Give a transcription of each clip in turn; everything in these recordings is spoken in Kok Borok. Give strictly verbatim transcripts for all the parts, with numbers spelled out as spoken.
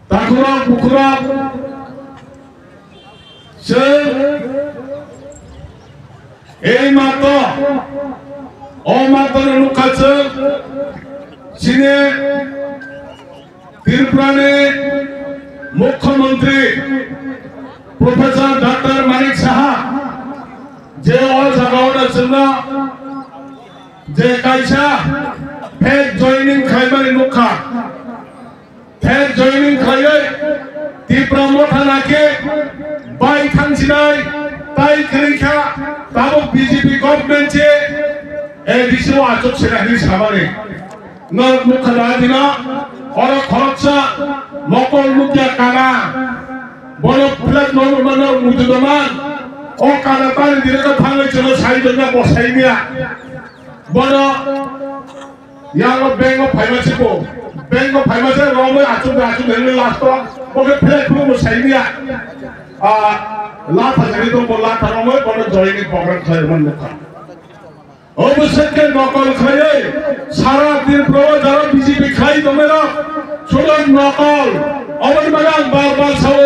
Takhurok bukhurok, chwng ei mato, o mato no nukha chwng, chini Tripura ni Mukhyamantri Professor Doctor Manik Saha, je o jaga o chwngno je kaisa fake joining khaimani nukha. Fake joining khlaiwi Tipra Motha nakhe bai thangsinai tai kwrwi kha, tabuk B J P government se A D C o achuk sera hinwi samani. Norok nukha da dina, oro khoroksa mokol nukya kana, bono flat no mano mudu doman, o kana tani dire ka thangwi chwlo sai dona bosai niya. Bono Yang o bank o phaima se bo, bank o phaima se romwi achuk de achuk de hinwi last o bo khe flat phuru bo sai niya. Ah, latha jani dong bo latha romwi bono joining program khlai man nukha. Obo se khe nokol khlaiwi sara Tripura o jara B J P khlai tongnairok sudo nokol. Oboni bagwi ang bar bar sao,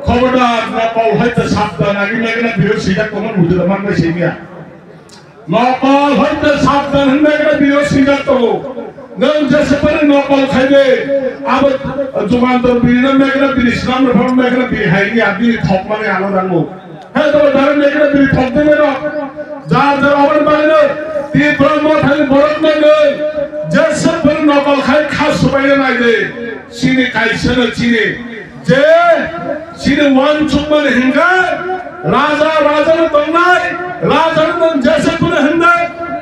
khobordar nokol hoite sabdan, agini agini video swijak tongmani mudu manbai sai niya. Nokol hoite sabdan hinwi khe bini o swijak tongo. Nwng jesa phano nokol khai de, abo Jugantor bini no mekna bini swnam rok phano mekna bini hai ya bini thok mani ano dango. He to dare mekna bini thok de meno. Jar jar aboni bagwi no Tipra Mothani borok no nwng jesa phano nokol khai kha subai nai de. Chini kaisa no chini. Je chini uansukmani hinkhe raja rajano tongnai, rajano nwng jesa phano hwnde,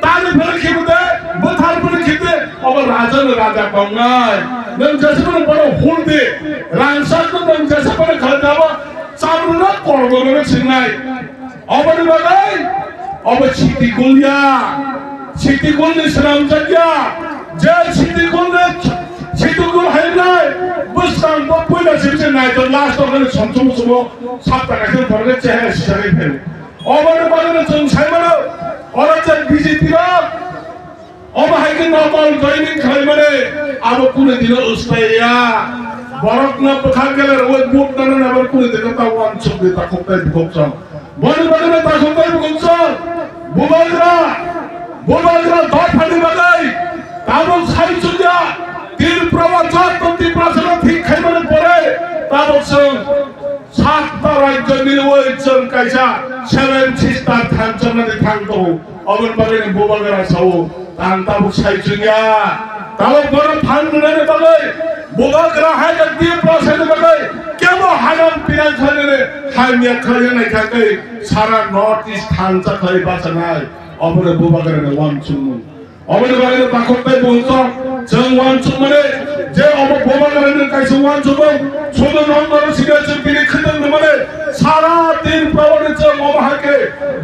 tani phano khibi de, bwthar phano khibi de, obo rajano raja tongnai. Nwng jesa phano bono hul di, rangchakno nwng jesa phano khalai de, abo chamrwno kormono swngnai. Oboni bagwi obo siti gul ya, siti gul ni swnamjak ya, je siti gul ni, siti gul hai nai, bwskang bo puila sibse nai to last o khali somsum sumo sapta kaisa thorle chehra sisari phel. Oboni bagwi no chwng sai mano, oro je B J P rok Obo hai khe nokol joining khlai mani abo kunu dino ustai ya. Borok no bwkha gele rwui vote nana nabo kunu dino ta uansuk di takhuk tai bukhuk chwng. Boni bagwi no takhuk tai bukhuk chwng. Bubagra, bubagra dophani bagwi tabuk sai chukya Tripura o jat Tiprasa no thik khai mani pore tabuk chwng Satta rajyo miliwi chwng kaisa seven sister thansa nani thang tongo. Oboni bagwi ni bubagra sao, tang tabuk sai chwngya. Tabuk bono phan rwnani bagwi bubagra hai jak Tiprasa ni bagwi kebo hanang pinang khlainani hamya khlaiya nai kha tei sara North East thansa khlai bachanai. Obono bubagra ni uansukmung. Oboni bagwi no takhuk tai bukhuk chwng uansukmani je obo bubagra ni kaisa uansukmung sudu nokno sida chwng bini khwtwng rwmani sara din proboni chwng obo hai khe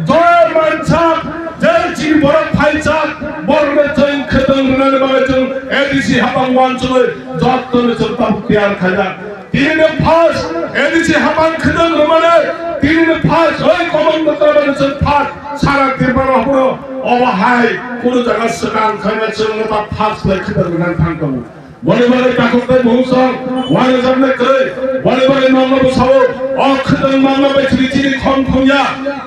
joy mansak je chini borok phaijak borokno chwng khwtwng rwnani bagwi chwng A D C hapang uansugwi jottoni chwng tabuk tiyar khaijak. Tini ni first A D C hapang khwtwng rwmani, tini ni first oi common bwtwrwmani chwng first sara Tripura haphuru obo hai kunu jaga swkang khaina chwng ta first lai khwtwng rwna thang tongo. Boni bagwi takhuk tai buhuk song uanajaknai kwrwi, boni bagwi nokno bwsao o khwtwng mangma bai chini chini khom thumya,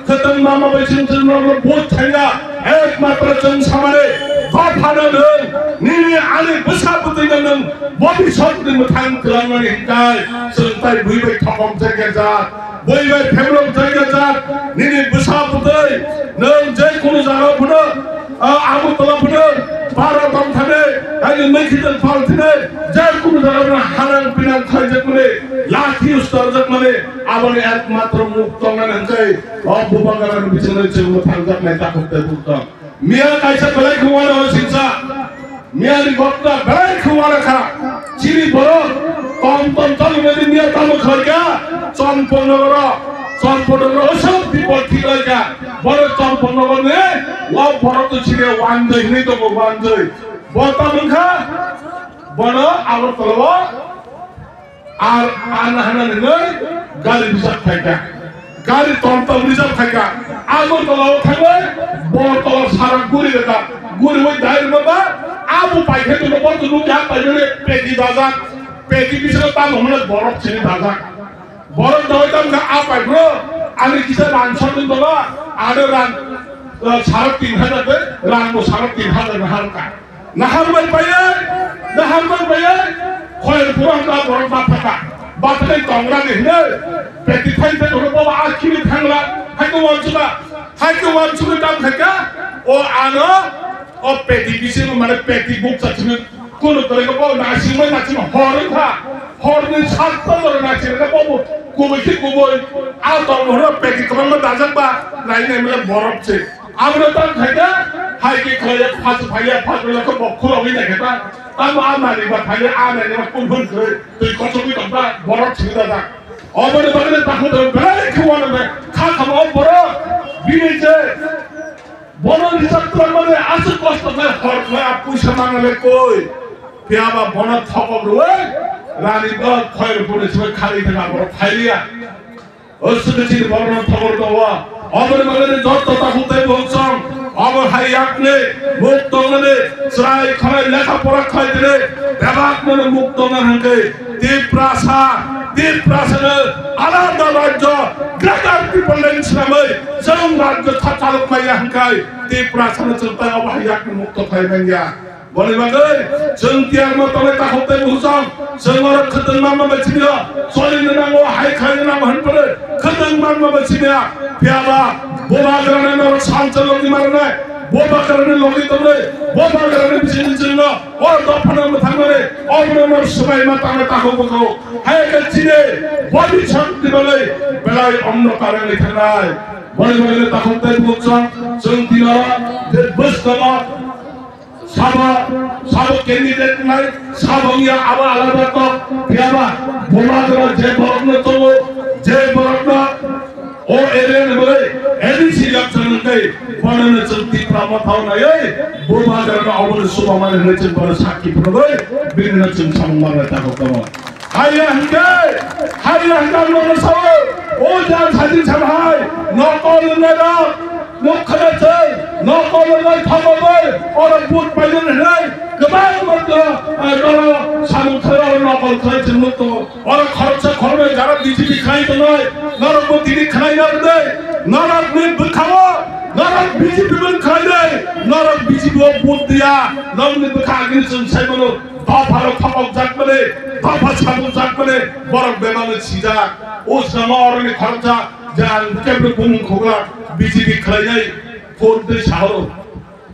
khwtwng mangma bai chini chini nokno vote thangya, ekmatro chwng samani dophano nwng nini ani bwsa bwtwino nwng Bobiswt ni mwthang twlangnani hinkhe chwng tai bui bai thokom jaikha jak, bui bai phemrok jaikha jak, nini bwsa bwtwi nwng je kunu jaga phano, ah, Agartala phano, Bharat tong thani, hai nwng khitwng phal thini, je kunu jaga phano hanang pinang khlaijakmani, lathi ustarjakmani, aboni ekmatro muk tongnani hinkhe o Bubagrani bisingo chwng mwthangjaknai takhuk tai buktong. Miya kaisa belai khe uanao singsa. Miya ni gotna belai khe uanakha. Chini borok tom tom chalmani miya tamo khlaikha. Chomponogoro, Chomponogoro osok people thiklaikha. Borok Chomponogorni o borok to chini wanjoi hinwi tongo, wanjoi. Bo tamo wngkha, bono Agartala o Ar, ar nahana nini gari reserve khaika. Gari tom tom reserve khaika. Agartala o thangwi, Agartala sara guri rwkha. Guri wi dai rwma ba, abo paikhe to bo to nukya paimani pegi dajak. Peti bisingo tamo hwnle borok sini dajak. Borok dawai tamo kha a pai bro, ani kisa rang sotwi baba, ano rang, eh, saro tin hajar de, rang bo saro tin hajar na harka. Na harbai paye, na harbai paye, khoyar pura hwnba borok bathaka. Bathaka tongra de hine, peti thai thai hwnba baba a khini thangla, hai ko wansukha, hai ko wansukha tam khaika, o ano, o peti bisingo mane peti bukcha sini Kunu tole ko bo nasing mai nasing hor wngkha. Hor ni sat tongor nasing ka bo bo kubui si kubui. A tong horo peti kwbangma dajak ba nai nai mele borok se. Abro tang khaika hai ke khlai phas phaiya phas bela ko bokhura wi nai kha. Tamo a mari ba phaiya a nai nai kun hun khlai. Twi kochok wi tong ba borok se dajak. Obo ni bagwi ta khun belai khwano kha kha bo borok bini je Bono rijak twlangmani aswk kosto khe hor khe a puisa mangale koi. Phiya ba bono thokok rwi rani dol khoi rwphuru swi khari thangna borok phailiya. Aswk chini borokno thokok rwbawa. Oboni bagwi jotto takhuk tei bukhuk song obo hai yakni muk tongnani chwrai khonai lekha pora khoi tini bebak nono muk tongna hwnkhe Tiprasa, Tiprasano alada rajyo, Greater Tipraland swnamwi chwng rajyo tha chalok maya hwnkhe Tiprasano chwng tei obo hai yakni mukto khlai manya. Boni bagwi chwng tiyar ma tongnai takhuk tei bukhuk song, chwng oro khwtwng manma bai simi o, choli nwnango hai khlai nwnango hwnphano khwtwng manma bai simi ya. Phiya ba bubagrani norok salsa logi marnai, bubagrani logi tongnai, bubagrani bisingni chwngno O dophano mwthangmani, obono no swbaima tangwi takhuk bukhuk. Hai khe chini body shakti bagwi belai omno karangwi thangnai. Boni bagwi takhuk tei bukhuk chwng, chwng tino je bwskano sabo, sabo candidate nai, sabo wngya abo alada tok, phiyaba bubagra je borokno tongo, je borokno O area ni bagwi A D C election hwnkhe bonono chwng Tipra Motha o naiwi bubagrano obono chubamani hwnwi chwng bono sakki phunugwi bini no chwng samung manwi takhuk tongo. Haiya hwnkhe, haiya hwnkhe ang nono sao, o jang sajin sama hai nokol wngnai rok nuk khana chwng nokol wngnai thangwi oro vote painani hwnwi kwbangma dolo samung khlai oro nokol khlai chwng nuk tongo. Oro khoroksa khoroknwi jara B J P khlai tongnai, norokbo tini khlai narwknai, norokni bwkhao norok B J P bo khlai nai, norok B J P o vote diya, norokni bwkha agini chwng sai mano, dopha rok thokok jak mani, dopha sabuk jak mani, borok bebak no sijak. O swkang o oroni khoroksa je ang kebro bumung khogla B J P khlai nai, vote de sahoro.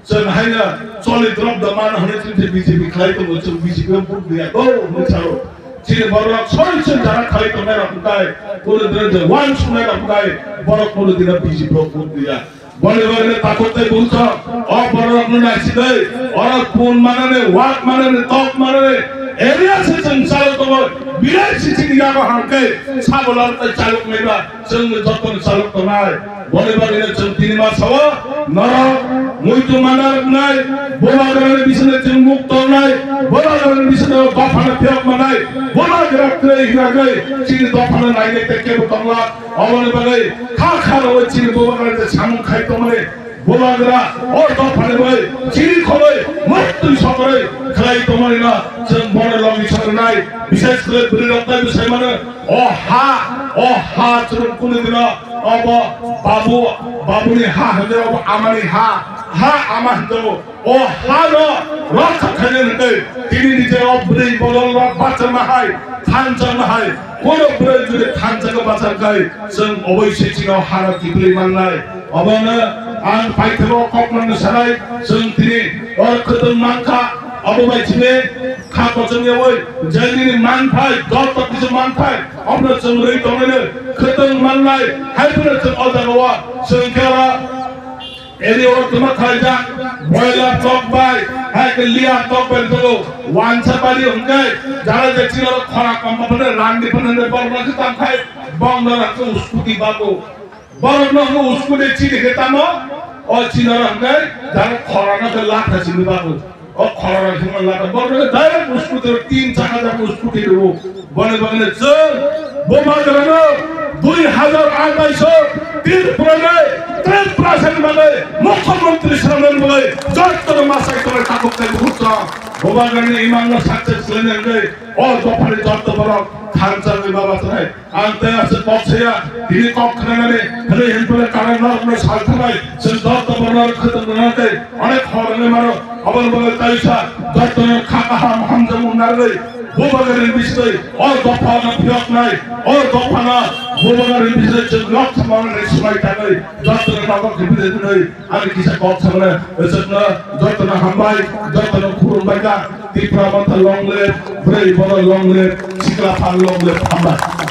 Chwng haino choli drop da mano hwnwi chwng se B J P khlai tongo, chwng B J P o vote diya, do hwnwi sao. Chini borok soi soi jara khlai tongnai rok hwnkhe, kono dino je uansuknai rok hwnkhe, borok kono dino B J P o vote diya. Boni bagwi takhuk tei bungso, o borok no naisigwi, oro pun manani, wak manani, tok manani, area se chwng chalo tongo, bilai se chini yago hangkhe, sabo lal tei chalok naiba, chwng joto ni chalok tongnai. Boni bagwino chwng tini ma sao, norok muitu mana rwnai, bubagrani bisingni chwng muk tongnai, bubagrani bisingni dophano phiyok manai, bubagra kwrwi hwnwi chini dophano nainai tei kebo tongla. Oboni bagwi kha kha rwui chini bubagrani je samung khai tongmani, bubagra o dophani bagwi chini khogwi muktwi sokorwi khlai tongmanino chwng bono logi sokornai, bishes khlai bwrwi rok tei bwsai mano. O ha, o ha chwng kunu dino obo babu, babuni ha hwnwi obo amani ha, ha ama hwnwi o ha no rokha khaina hwnwi tini ni je o bwrwi bodol rok bachama hai, thanchama hai, kono bwrwi jodi thanchaka bachar kai chwng oboi se chino ha no kiphilwi mannai. Obono ang paithago kokno sanai chwng tini o khwtwng mankha obo bai chini Kha kochom yawi, je nini manthai, joto kisa manthai, obono chwng rwi tonglaino khwtwng mannai, hai phano chwng o jagao chwng khe oro eri oro twma khlaijak, boiler tok bai, hai khe liya tok bai tongo, wansa bari hwnkhe, jara je chini oro khora kom phano rang di phano borok no khe tang khai, bong no rang khe uskuti bago. Borok no hwnwi uskuti chini khe tamo, o chini oro hwnkhe direct khora no khe latha simi bago. O khora no khe latha. Borok no khe direct uskuti tin chakha jak uskuti rwo. Boni bagwi no chwng bo magrano dui hazar athais o Tripura ni, Tripura sani bagwi mukhyamantri swnamnani bagwi joto no masai tongwi takhuk tei bukhuk tong. Bubagrani imangno success khlainani o dophani jotto borok thansa wngwi baba thanai. Ang tei aswk kok saya, tini kok khnanani hwnwi hinphile karon norokno salthanai, chwng jotto borok khwtwng rwnai tei onek hor wngwi mano. Aboni bagwi kaisa jottono kha kaham hamjakmung narwgwi Bubagrani bisingtwi o dophano phiyoknai, o dophano Bubagrani bisingtwi chwng nok samanani swmai tangwi jottono nogo khe bidai hwnwi ani kisa kok samani. Chwngno jottono hambai, jottono khulumbai kha. Tipra Motha long live, Bwrwi Bono long live, Sikla Phan long live, hambai.